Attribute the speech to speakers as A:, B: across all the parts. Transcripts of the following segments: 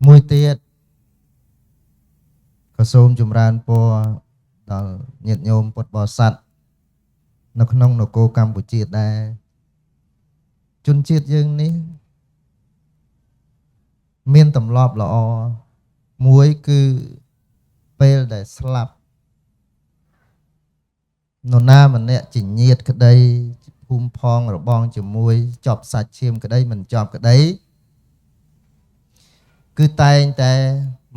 A: មួយទៀតក៏សូមចម្រើនពរដល់ញាតិញោមពុទ្ធបរិស័ទនៅក្នុងនគរកម្ពុជាដែរជនជាតិយើងនេះមានទម្លាប់ល្អមួយគឺពេលដែលស្លាប់នរណាម្នាក់ជាញាតិក្តីភូមិផងរបងជាមួយចប់សាច់ឈាមក្តីមិនចប់ក្តីគឺតែងតែ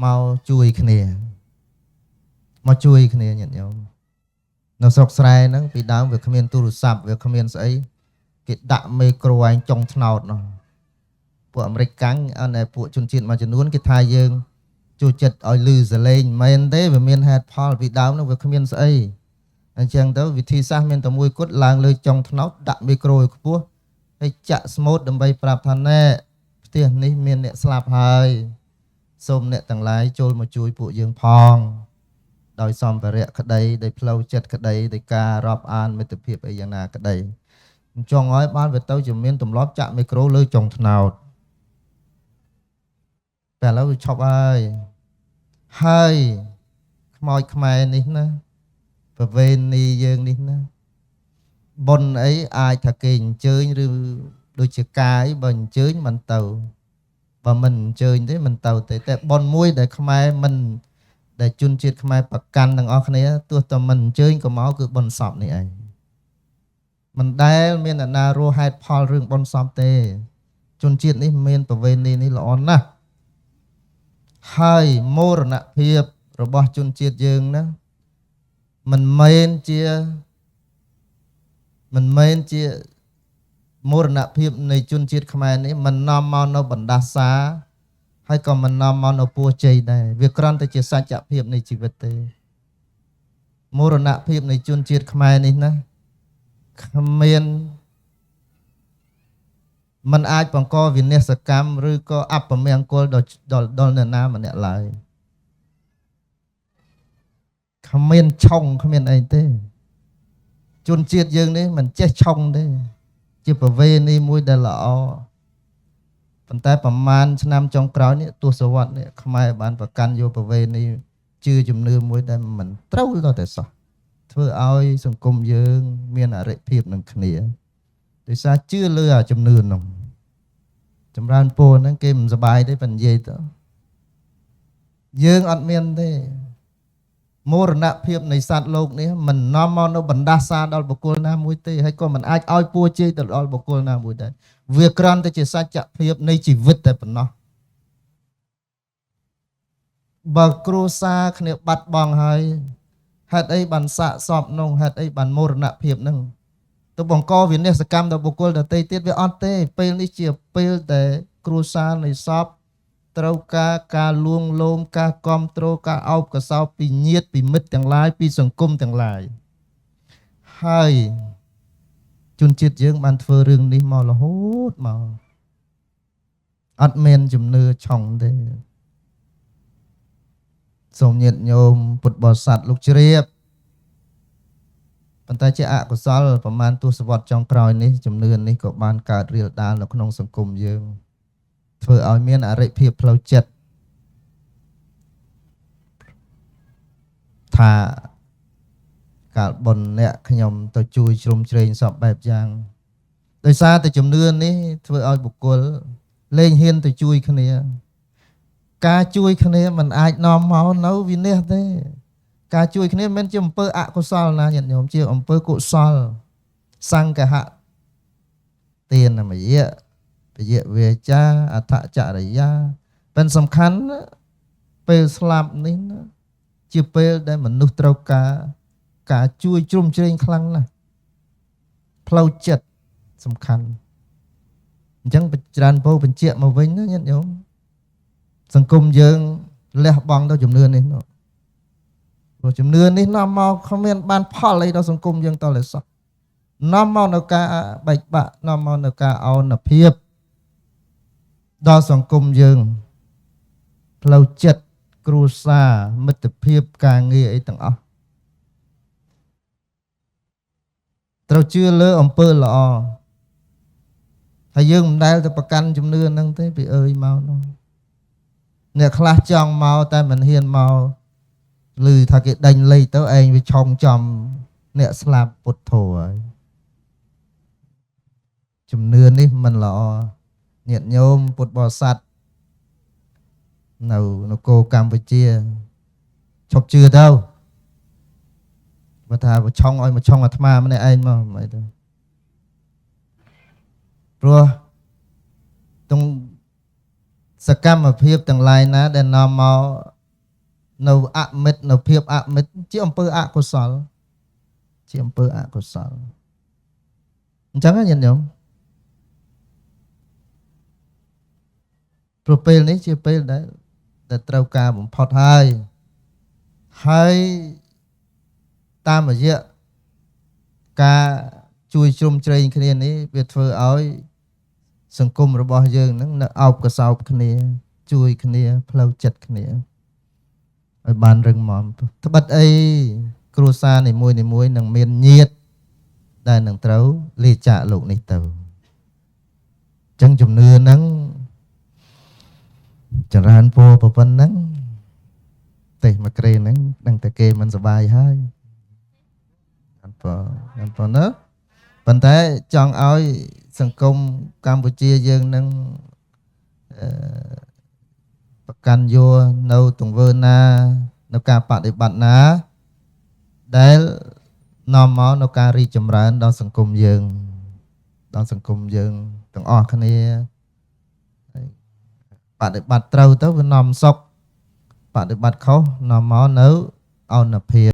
A: មកជួយគ្នាមកជួយគ្នាញាតិញោមនៅស្រុកស្រែហ្នឹងពីដើមវាគ្មានទូរស័ព្ទវាគ្មានស្អីគេដាក់មេក្រូឯងចុងថ្នោតនោះពួកអាមេរិកកាំងអត់តែពួកជនជាតិមួយចំនួនគេថាយើងចូលចិត្តឲ្យលឺសលេងមិនមែនទេវាមានហេតុផលពីដើមនោះវាគ្មានស្អីអញ្ចឹងទៅវិធីសាស្ត្រមានតែមួយគត់ឡើងលើចុងថ្នោតដាក់មីក្រូឲ្យខ្ពស់ហើយចាក់ស្មូតដើម្បីប្រាប់ថាណែផ្ទះនេះមានអ្នកស្លាប់ហើយសូមអ្នកទាំងឡាយចូលមកជួយពួកយើងផងដោយសម្ភារៈក្តីដោយផ្លូវចិត្តក្តីដោយការរាប់អានមិត្តភាពអីយ៉ាងណាក្តីអញ្ចឹងហើយបានវាទៅជាមានទម្លាប់ចាក់មីក្រូលើចុងថ្នោតតែឥឡូវវាឈប់ហើយហើយខ្មោចខ្មែរនេះណាប្រវេណីយើងនេះណាបុណ្យអីអាចថាគេអញ្ជើញឬដូចជាកាយបើអញ្ជើញមិនទៅបើមិនអញ្ជើញទេមិនទៅទេតែបុណ្យមួយដែលខ្មែរមិនដែលជនជាតិខ្មែរប្រកាន់ទាំងអស់គ្នាទោះតែមិនអញ្ជើញក៏មកគឺបុណ្យសពនេះឯងមិនដែលមានអ្នកណារស់ហេតុផលរឿងបុណ្យសពទេជនជាតិនេះមានប្រវេណីនេះល្អណាស់ហើយមរណភាពរបស់ជនជាតិយើងណាមិនមែនជាមរណភាពនៃជនជាតិខ្មែរនេះមិននាំមកនៅបណ្ដាសាហើយក៏មិននាំមកនៅពោះជ័យដែរវាគ្រាន់តែជាសច្ចភាពនៃជីវិតទេមរណភាពនៃជនជាតិខ្មែរនេះណាគ្មានមិនអាចបង្កវិនាសកម្មឬក៏អពមង្គលដល់នរណាម្នាក់ឡើយគ្មានឆុងគ្មានអីទេជនជាតិយើងនេះមិនចេះឆុងទេជាប្រវេណីមួយដែលល្អប៉ុន្តែប្រមាណឆ្នាំចុងក្រោយនេះទសវត្សនេះខ្មែរបានប្រកាន់យកប្រវេណីជឿជំនឿមួយដែលមិនត្រូវដល់តែសោះធ្វើឲ្យសង្គមយើងមានអរិភាពនឹងគ្នាដោយសារជឿលើអាជំនឿនោះចម្រើនពរហ្នឹងគេមិនសប្បាយទេប៉ុន្តែនិយាយទៅយើងអត់មានទេមរណភាពនៃសត្វលោកនេះមិននាំមកនៅបណ្ដាសាដល់បុគ្គលណាមួយទេហើយក៏មិនអាចឲ្យពួរជ័យទៅដល់បុគ្គលណាមួយដែរវាគ្រាន់តែជាសច្ចភាពនៃជីវិតតែប៉ុណ្ណោះបើគ្រួសារគ្នាបាត់បង់ហើយហេតុអីបានសាកសពនោះហេតុអីបានមរណភាពនឹងទៅបង្កវិនាសកម្មដល់បុគ្គលដទៃទៀតវាអត់ទេពេលនេះជាពេលដែលគ្រួសារនៃសពត្រូវការការលួងលោមការគ្រប់គ្រងការអោបកសោបពីញាតិពីមិត្តទាំងឡាយពីសង្គមទាំងឡាយហើយជនជាតិយើងបានធ្វើរឿងនេះមករហូតមកអត់មានជំនឿឆុងទេសូមញាតិញោមពុទ្ធបរិស័ទលោកជ្រាបប៉ុន្តែជាអកុសលប្រមាណទសវត្សរ៍ចុងក្រោយនេះជំនឿនេះក៏បានកើតរាលដាលនៅក្នុងសង្គមយើងធ្វើឲ្យមានអរិភាពផ្លូវចិត្តថាកាលបុណ្យអ្នកខ្ញុំទៅជួយជ្រោមជ្រែងសពបែបយ៉ាងដោយសារតែជំនឿនេះធ្វើឲ្យបុគ្គលលែងហ៊ានទៅជួយគ្នាការជួយគ្នាមិនអាចនាំមកនៅវិនាសទេការជួយគ្នាមិនជាអំពើអកុសលណាញាតិញោមជាអំពើកុសលសង្ឃហទានមយៈពយវាចាអដ្ឋចរិយាប៉ុន្តែសំខាន់ពេលស្លាប់នេះណាជាពេលដែលមនុស្សត្រូវការការជួយជ្រោមជ្រែងខ្លាំងណាស់ផ្លូវចិត្តសំខាន់អញ្ចឹងច្រើនពោបញ្ជាក់មកវិញណាញាតិញោមសង្គមយើងលះបង់ទៅជំនឿនេះនោះព្រោះជំនឿនេះនាំមកគ្មានបានផលអីដល់សង្គមយើងតតែសោះនាំមកនៅការបែកបាក់នាំមកនៅការអនភាពដល់សង្គមយើងផ្លូវចិត្តគ្រួសារមិត្តភាពការងារអីទាំងអស់ត្រូវជឿលើអំពើល្អហើយយើងមិនដែលទៅប្រកាន់ជំនឿហ្នឹងទេពីអើយមកនោះ អ្នកខ្លះចង់មកតែមិនហ៊ានមកឮថាគេដេញលេខទៅឯងវាឆុងចំអ្នកស្លាប់ពុទ្ធោហើយជំនឿនេះមិនល្អញាតិញោមពុទ្ធបរិស័ទនៅនគរកម្ពុជាឈប់ជឿទៅបើថាឆុងឲ្យមកឆុងអាត្មាម្នាក់ឯងមកមិនអីទៅព្រោះទងសកម្មភាពទាំងឡាយណាដែលនាំមកនៅអមិត្តនៅភាពអមិត្តជាអំពើអកុសលជាអំពើអកុសលអញ្ចឹងញាតិញោមព្រោះពេលនេះជាពេលដែលត្រូវការបំផុតហើយហើយតាមរយៈការជួយជ្រោមជ្រែងគ្នានេះវាធ្វើឲ្យសង្គមរបស់យើងនឹងនៅអោបកសោបគ្នាជួយគ្នាផ្លូវចិត្តគ្នាឲ្យបានរឹងមាំត្បិតអីគ្រួសារនីមួយៗនឹងមានញាតិដែលនឹងត្រូវលាចាកលោកនេះទៅអញ្ចឹងជំនឿហ្នឹងចម្រើនពរប៉ុណ្ណឹងទេសមកក្រេហ្នឹងដឹងតែគេមិនសប្បាយហើយអត់ប៉ុណ្ណាប៉ុន្តែចង់ឲ្យសង្គមកម្ពុជាយើងនឹងប្រកាន់យកនៅទង្វើណានៅការបដិបត្តិណាដែលនាំមកនៅការរីកចម្រើនដល់សង្គមយើងដល់សង្គមយើងទាំងអស់គ្នាបដិបត្តិត្រូវទៅវានាំសុខបដិបត្តិខុសនាំមកនៅអនភាព។